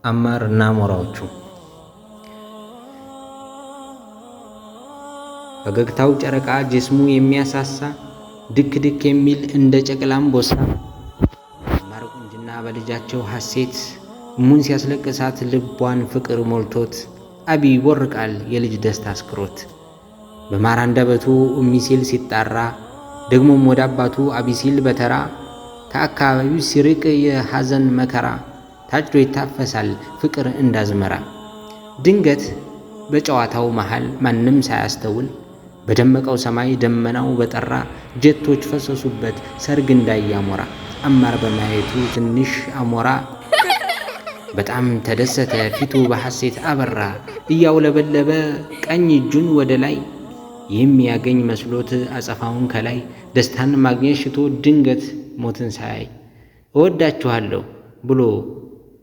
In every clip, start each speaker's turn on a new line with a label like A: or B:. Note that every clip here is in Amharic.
A: አማር እና አሞራዎቹ። ፈገግታው ጨረቃ ጅስሙ የሚያሳሳ፣ ድክ ድክ የሚል እንደ ጨቅላ እምቦሳ። አማር ቁንጅና በልጃቸው ሐሴት እሙን ሲያስለቅሳት ልቧን ፍቅር ሞልቶት አቢ ይቦርቃል የልጅ ደስታ አስክሮት። በማር አንደበቱ ኡሚ ሲል ሲጣራ፣ ደግሞም ወደ አባቱ አቢ ሲል በተራ፣ ከአካባቢው ሲርቅ የሐዘን መከራ ታጭዶ ይታፈሳል ፍቅር እንዳዝመራ። ድንገት በጨዋታው መሃል ማንም ሳያስተውል በደመቀው ሰማይ ደመናው በጠራ ጀቶች ፈሰሱበት ሰርግ እንዳያሞራ። አማር በማየቱ ትንሽ አሞራ በጣም ተደሰተ፣ ፊቱ በሐሴት አበራ። እያውለበለበ ቀኝ እጁን ወደ ላይ የሚያገኝ መስሎት አጸፋውን ከላይ፣ ደስታን ማግኘት ሽቶ ድንገት ሞትን ሳያይ እወዳችኋለሁ ብሎ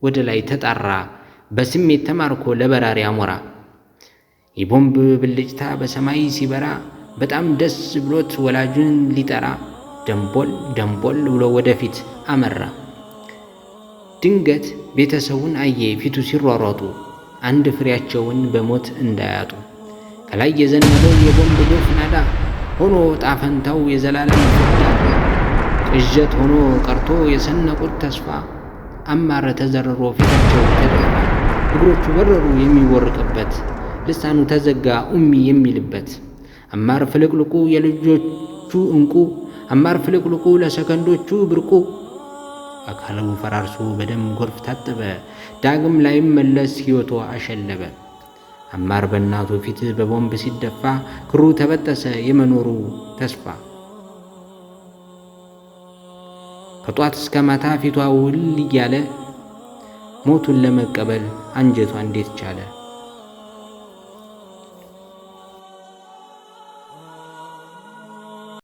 A: ወደ ላይ ተጣራ፣ በስሜት ተማርኮ ለበራሪ አሞራ። የቦምብ ብልጭታ በሰማይ ሲበራ በጣም ደስ ብሎት ወላጁን ሊጠራ ደንቦል ደንቦል ብሎ ወደፊት አመራ። ድንገት ቤተሰቡን አየ ፊቱ ሲሯሯጡ አንድ ፍሬያቸውን በሞት እንዳያጡ። ከላይ የዘነበው የቦምብ ዶፍ ናዳ ሆኖ ጣፈንታው የዘላለም ፍዳ፣ ቅዠት ሆኖ ቀርቶ የሰነቁት ተስፋ አማረ ተዘርሮ ፊታቸው ተደፋ። እግሮቹ በረሩ የሚቦርቅበት፣ ልሳኑ ተዘጋ ኡሚ የሚልበት። አማር ፍልቅልቁ የልጆቹ እንቁ፣ አማር ፍልቅልቁ ለሰከንዶቹ ብርቁ፣ አካሉ ፈራርሶ በደም ጎርፍ ታጠበ፣ ዳግም ላይመለስ ሕይወቱ አሸለበ። አማር በእናቱ ፊት በቦምብ ሲደፋ ክሩ ተበጠሰ የመኖሩ ተስፋ። ከጧት እስከ ማታ ፊቷ ውል እያለ ሞቱን ለመቀበል አንጀቷ እንዴት ቻለ?